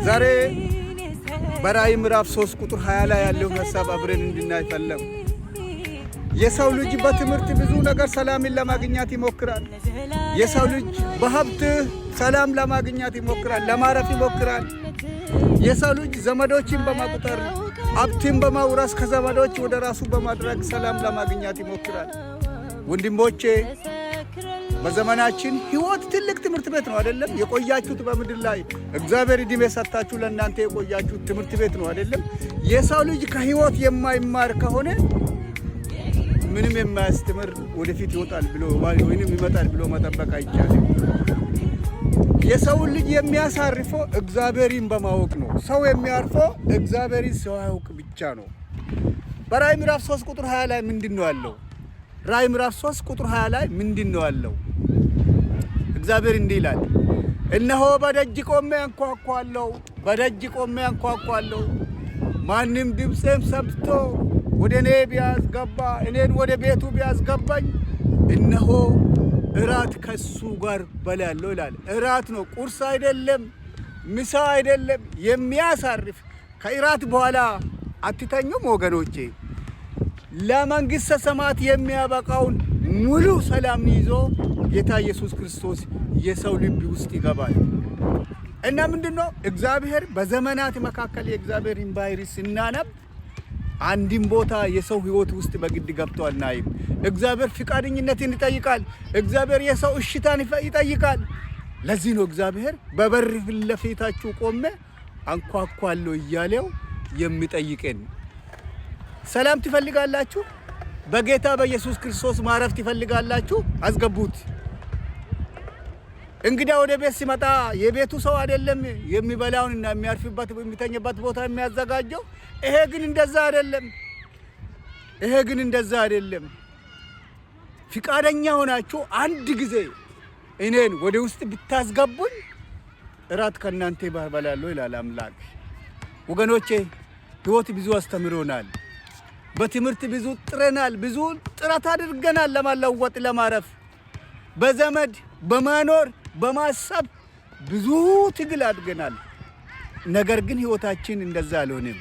ዛሬ በራእይ ምዕራፍ 3 ቁጥር 20 ላይ ያለውን ሐሳብ አብረን እንድናይ ፈለግኩ። የሰው ልጅ በትምህርት ብዙ ነገር ሰላምን ለማግኘት ይሞክራል። የሰው ልጅ በሀብት ሰላም ለማግኘት ይሞክራል፣ ለማረፍ ይሞክራል። የሰው ልጅ ዘመዶችን በመቁጠር፣ ሀብትን በማውረስ፣ ከዘመዶች ወደ ራሱ በማድረግ ሰላም ለማግኘት ይሞክራል። ወንድሞቼ፣ በዘመናችን ህይወት ትልቅ ትምህርት ቤት ነው፣ አይደለም? የቆያችሁት በምድር ላይ እግዚአብሔር ዕድሜ ሰጥታችሁ ለእናንተ የቆያችሁት ትምህርት ቤት ነው፣ አይደለም? የሰው ልጅ ከህይወት የማይማር ከሆነ ምንም የማያስተምር ወደፊት ይወጣል ብሎ ወይንም ይመጣል ብሎ መጠበቅ አይቻልም። የሰውን ልጅ የሚያሳርፈው እግዚአብሔርን በማወቅ ነው። ሰው የሚያርፈው እግዚአብሔርን ሲያውቅ ብቻ ነው። በራእይ ምዕራፍ 3 ቁጥር 20 ላይ ምንድን ነው ያለው? ራእይ ምዕራፍ 3 ቁጥር 20 ላይ ምንድን ነው ያለው? እግዚአብሔር እንዲህ ይላል፣ እነሆ በደጅ ቆሜ አንኳኳለሁ፣ በደጅ ቆሜ አንኳኳለሁ። ማንም ድምፄን ሰምቶ ወደ እኔ ቢያስገባ፣ እኔን ወደ ቤቱ ቢያስገባኝ፣ እነሆ እራት ከሱ ጋር በላለሁ ይላል። እራት ነው፣ ቁርስ አይደለም፣ ምሳ አይደለም። የሚያሳርፍ ከእራት በኋላ አትተኙም ወገኖቼ። ለመንግሥተ ሰማያት የሚያበቃውን ሙሉ ሰላም ይዞ ጌታ ኢየሱስ ክርስቶስ የሰው ልብ ውስጥ ይገባል። እና ምንድን ነው፣ እግዚአብሔር በዘመናት መካከል የእግዚአብሔርን ባህሪ ስናነብ አንድም ቦታ የሰው ሕይወት ውስጥ በግድ ገብቶ አናይም። እግዚአብሔር ፍቃደኝነትን ይጠይቃል። እግዚአብሔር የሰው እሽታን ይጠይቃል። ለዚህ ነው እግዚአብሔር በበር ፊት ለፊታችሁ ቆሜ አንኳኳለሁ እያለው የሚጠይቀን። ሰላም ትፈልጋላችሁ? በጌታ በኢየሱስ ክርስቶስ ማረፍ ትፈልጋላችሁ? አስገቡት። እንግዳ ወደ ቤት ሲመጣ የቤቱ ሰው አይደለም የሚበላውንና የሚያርፍበት የሚተኝበት ቦታ የሚያዘጋጀው። ይሄ ግን እንደዛ አይደለም። ይሄ ግን እንደዛ አይደለም። ፍቃደኛ ሆናችሁ አንድ ጊዜ እኔን ወደ ውስጥ ብታስገቡኝ እራት ከእናንተ እበላለሁ ይላል አምላክ። ወገኖቼ፣ ሕይወት ብዙ አስተምሮናል። በትምህርት ብዙ ጥረናል፣ ብዙ ጥረት አድርገናል ለማለወጥ፣ ለማረፍ፣ በዘመድ በማኖር በማሰብ ብዙ ትግል አድርገናል። ነገር ግን ሕይወታችን እንደዛ አልሆነም።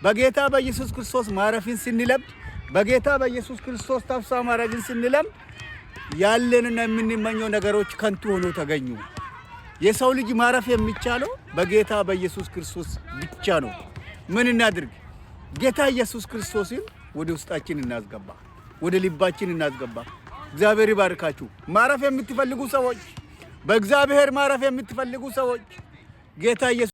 በጌታ በኢየሱስ ክርስቶስ ማረፍን ስንለምድ፣ በጌታ በኢየሱስ ክርስቶስ ተስፋ ማድረግን ስንለምድ ያለንና የምንመኘው ነገሮች ከንቱ ሆኖ ተገኙ። የሰው ልጅ ማረፍ የሚቻለው በጌታ በኢየሱስ ክርስቶስ ብቻ ነው። ምን እናድርግ? ጌታ ኢየሱስ ክርስቶስን ወደ ውስጣችን እናስገባ፣ ወደ ልባችን እናስገባ። እግዚአብሔር ይባርካችሁ። ማረፍ የምትፈልጉ ሰዎች፣ በእግዚአብሔር ማረፍ የምትፈልጉ ሰዎች ጌታ ኢየሱስ